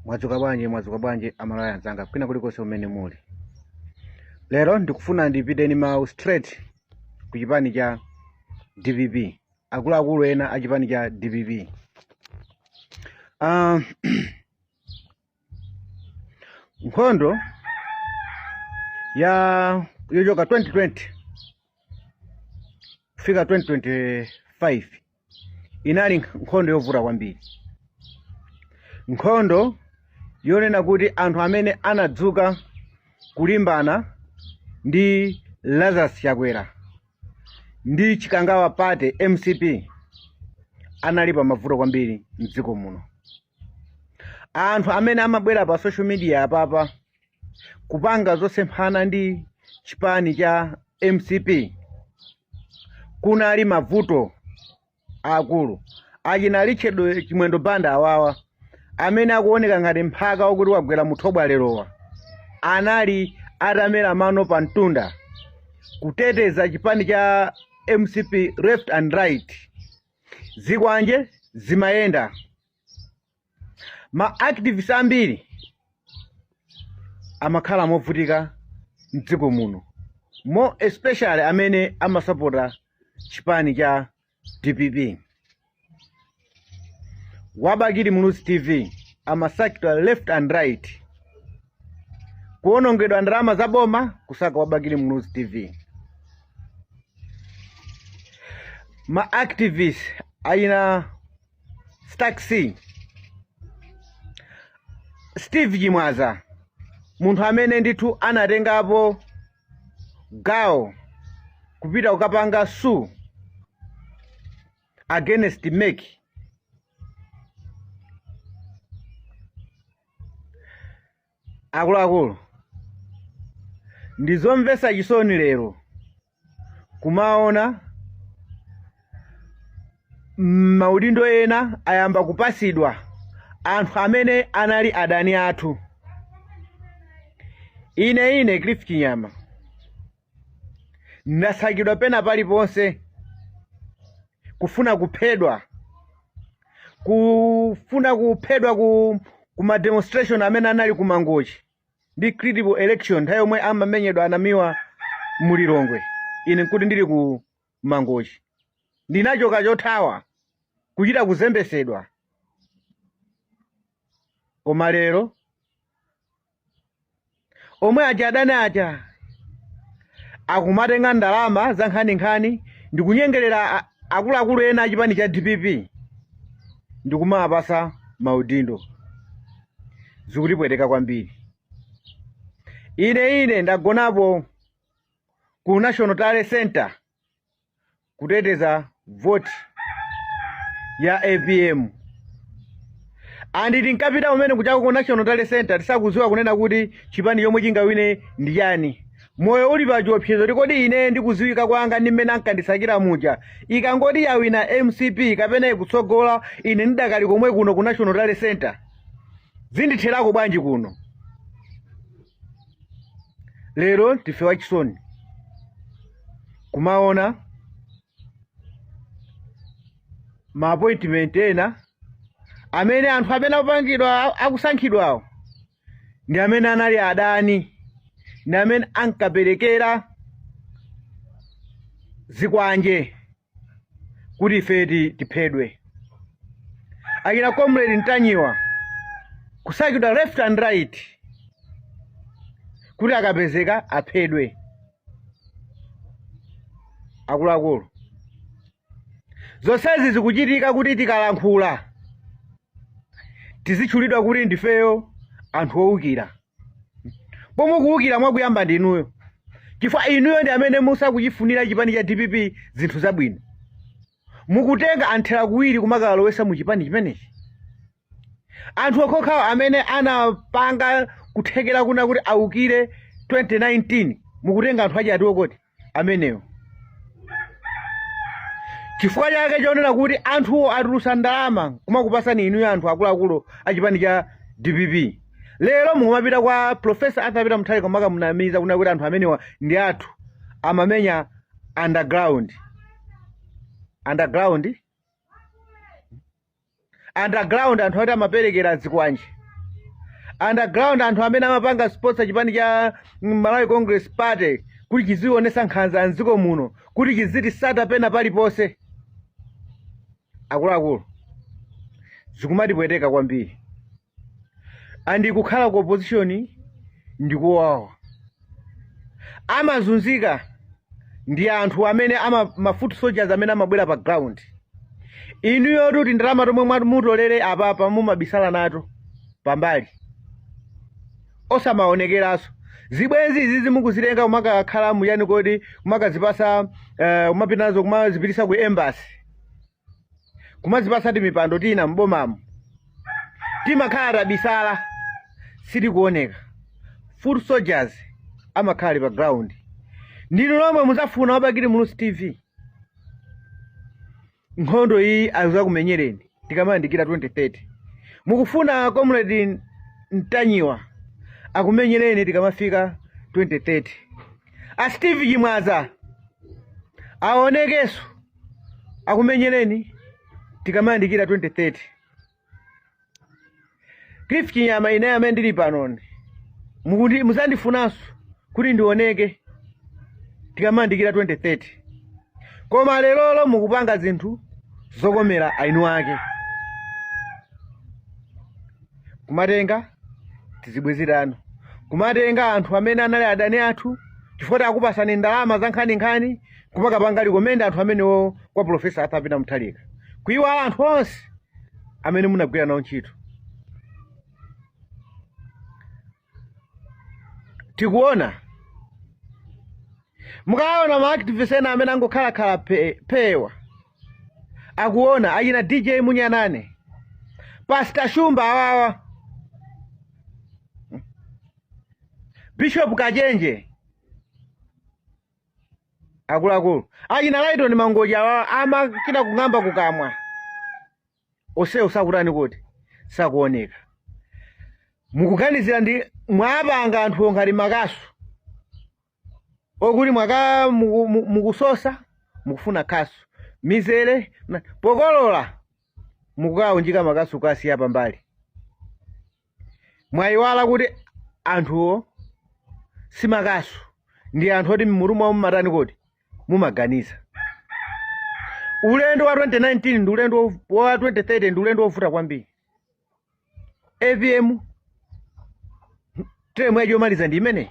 Mwadzuka bwanji, mwadzuka bwanji Amalawi anzanga kwina kulikonse kumene muli. Lero ndikufuna ndipite ni mawu straight ku chipani cha DPP, akuluakulu ena a chipani cha DPP. Nkhondo ya yochoka 2020 kufika 2025 inali nkhondo yovuta kwambiri, nkhondo yonena kuti anthu amene anadzuka kulimbana ndi Lazarus Chakwera ndi Chikangawa Party MCP anali pa mavuto kwambiri mdziko muno. Anthu amene amabwera pa social media apapa kupanga zosemphana ndi chipani cha MCP kunali mavuto akulu. Achina Richard Chimwendo Banda awawa amene akuoneka ngati mphaka wakuti wagwera muthobwa lerowa anali atamera mano pa mtunda kuteteza chipani cha MCP left and right. Zikwanje zimayenda, ma activists ambiri amakhala movutika mdziko muno, more especially amene amasapota chipani cha DPP. Wabakili Muluzi TV amasakidwa left and right, kuonongedwa ndalama za boma kusaka Wabakili Muluzi TV. Ma activists ayina Stack C, Steve Chimwaza, munthu amene ndithu anatengapo gawo kupita kukapanga sue against MEC. Akuluakulu, ndizomvetsa chisoni lero kumaona maudindo ena ayamba kupasidwa anthu amene anali adani athu. Ine Cliff Chinyama ndasakidwa pena paliponse kufuna kuphedwa, kufuna kuphedwa ku ma demonstration amene anali ku Mangochi ndi critical election nthawi yomwe amamenyedwa anamiwa mu Lilongwe, ine nkuti ndili ku Mangochi, ndinachoka chothawa kuchita kuzembesedwa. Koma lero omwe aja adani aja akumatenga ndalama za nkhaninkhani ndikunyengerera akuluakulu ena achipani cha DPP ndikumawapasa maudindo, zikutipweteka kwambiri. Ine ndagonapo ku National Tally Center kuteteza vote ya APM, and tinkapita kumene kuchako ku National Tally Center tisakudziwa kunena kuti chipani chomwe chingawine ndi chani. Moyo uli pa chiopsezo ti kodi ine ndikuziwika kwanga ndi mmene ankandisakira muja, ikangoti yawina MCP kapena ikutsogola, ine ndidakali komwe kuno ku National Tally Center, zinditherako bwanji kuno? Lero ndife wachisoni kumaona ma appointment ena amene anthu amene akupangidwa akusankhidwawo ndi amene anali adani, ndi amene ankaperekera zikwanje kuti ife tiphedwe. Akina Comrade Ntanyiwa kusakidwa left and right kuti akapezeka aphedwe. Akuluakulu, zonsezi zikuchitika kuti tikalankhula tizitchulidwa kuti ndifeyo anthu owukira, pomwe kuwukira mwakuyamba ndi inuyo, chifukwa inuyo ndi amene musakuchifunira chipani cha DPP zinthu zabwino. Mukutenga anthera kuwiri kumakalowesa mu chipani chimenechi. Anthu okhokhawo amene anapanga kuthekera kuna kuti awukire 2019, mukutenga anthu achi atiwo koti amenewo. Chifukwa chake chonena kuti anthuwo atulusa ndalama kumakupasani inuyo anthu akuluakulu a chipani cha DPP. Lero mukumapita kwa Professor Arthur Peter Mutharika kumakamunamiza kuna kuti anthu amenewa ndi athu amamenya underground. Underground? Underground anthu ati amaperekera zikwanje. Underground, anthu amene amapanga sponsor chipani cha Malawi Congress Party kuti chizionesa nkhanza mdziko muno, kuti chizitisata pena paliponse. Akuluakulu, zikumatipweteka kwambiri, and kukhala ku opposition ndikuwawa. Amazunzika ndi anthu amene ama ma foot soldiers amene amabwera pa ground. Inuyo kuti ndalama tomwe mutolere apapa mumabisala nato pambali, osamaonekeranso. Zibwenzi izi zimukuzitenga kumakakhala muyani kodi, kumakazipasa, kumapita nazo, kumazipitisa ku embassy, kumazipasa timipando tina mbomamo, timakhala tabisala, sitikuoneka. Foot soldiers amakhala pa ground. Ndinu lomwe muzafuna wa Bakili Muluzi TV nkhondo iyi azakumenyereni tikamayandikira 2030. Mukufuna Comrade Ntanyiwa akumenyereni tikamafika 2030. A Steve Chimwaza aonekenso akumenyereni tikamayandikira 2030. Cliff Chinyama, ine amene ndili panone, mukuti muzandifunanso kuti ndioneke tikamayandikira 2030. Koma lerolo mukupanga zinthu zokomera ainu ake, kumatenga tizibwezerano, kumatenga anthu amene anali adani athu chifukwa takupasani ndalama za nkhaninkhani, kumakapanga recommend anthu amenewo kwa Professor Arthur Peter Mutharika, kuiwala anthu onse amene munagwira nawo ntchito. Tikuona mukaona ma activist ena amene angokhalakhala phewa, akuona achina DJ Munyanane, Pastor Shumba awawa, Bishop Kachenje, akuluakulu achina Lighton Mangoja awawa amachita kung'amba kukamwa, onsewo sakutani kuti sakuoneka. Mukuganizira ndi mwapanga anthu ngati makasu okuti mwaka mukusosa, mukufuna khasu mizere pokolola mukukaunjika makasu kasiya pambali. Mwayiwala kuti anthuwo si makasu, ndi anthu oti mmutu mwawo mumatani kuti mumaganiza. Ulendo wa 2019 ndi ulendo wa 2030 ndi ulendo wovuta kwambiri. APM term yacho yomaliza ndi imeneyi.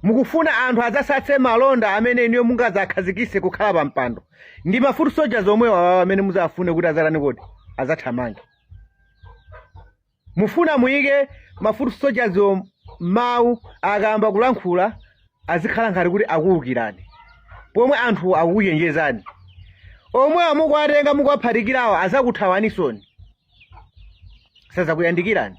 Mukufuna anthu adzasatse malonda amene inuyo mungadzakhazikise kukhala pa mpando ndi ma foot soldiers omwewa awawa amene muzafune kuti azatani kodi azathamange. Mufuna muyike ma foot soldiers mawu akamba kulankhula azikhala ngati kuti akuwukirani, pomwe anthu akukuchenjezani. Omwe mukuwatenga mukuwaphatikirawo azakuthawanisoni, sazakuyandikirani.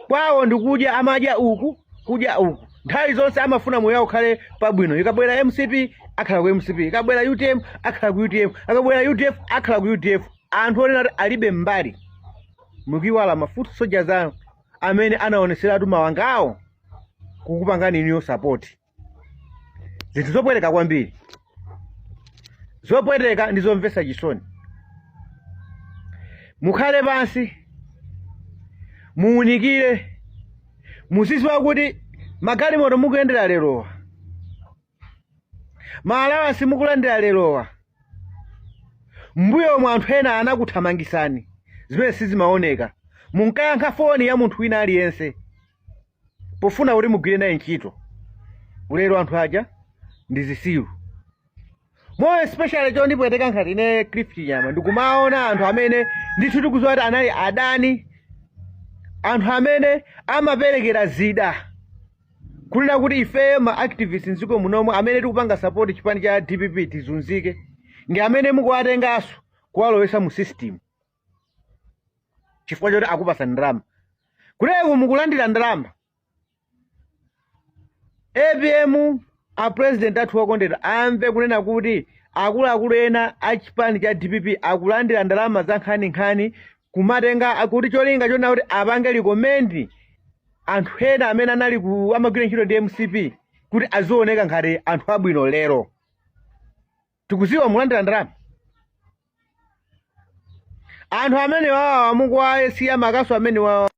Kwawo ndikudya, amadya uku kudya uku, nthawi zonse amafuna moyo wawo ukhale pabwino. Ikabwera MCP akhala ku MCP, ikabwera UTM akhala ku UTM, akabwera UDF akhala ku UDF. Anthu onena kuti alibe mbali. Mukuiwala ma foot soldiers anu amene anaoneseratu mawanga awo kukupangani inuyo support. Zinthu zopweteka kwambiri, zopweteka ndi zomvetsa chisoni. Mukhale pansi muwunikire, muzidziwa kuti magalimoto mukuyendera lerowa, ma allowance mukulandira lerowa, mbuyomu anthu ena anakuthamangisani, zimene sizimaoneka. Munkayankha foni ya munthu wina aliyense pofuna kuti mugwire naye ntchito. Lero anthu aja ndi zisilu. More especially chondipweteka nkhati ine Cliff Chinyama ndikumaona anthu amene ndithu tikudziwa kuti anali adani, anthu amene amaperekera zida kunena kuti ifeyo ma activists mdziko munomo amene tikupanga support chipani cha DPP tizunzike, ndi amene mukuwatenganso kuwalowesa mu system chifukwa choti akupasa ndalama. Kuteku mukulandira ndalama. APM, a president athu okondedwa, amve kunena kuti akuluakulu ena a chipani cha DPP akulandira ndalama za nkhaninkhani, kumatenga kuti cholinga chonena kuti apange recommend anthu ena amene anali ku amagwira ntchito ndi MCP kuti azioneka ngati anthu abwino. Lero tikuziwa mulandira ndalama. Anthu amene wawa mukuwasiya makasu amene wawa.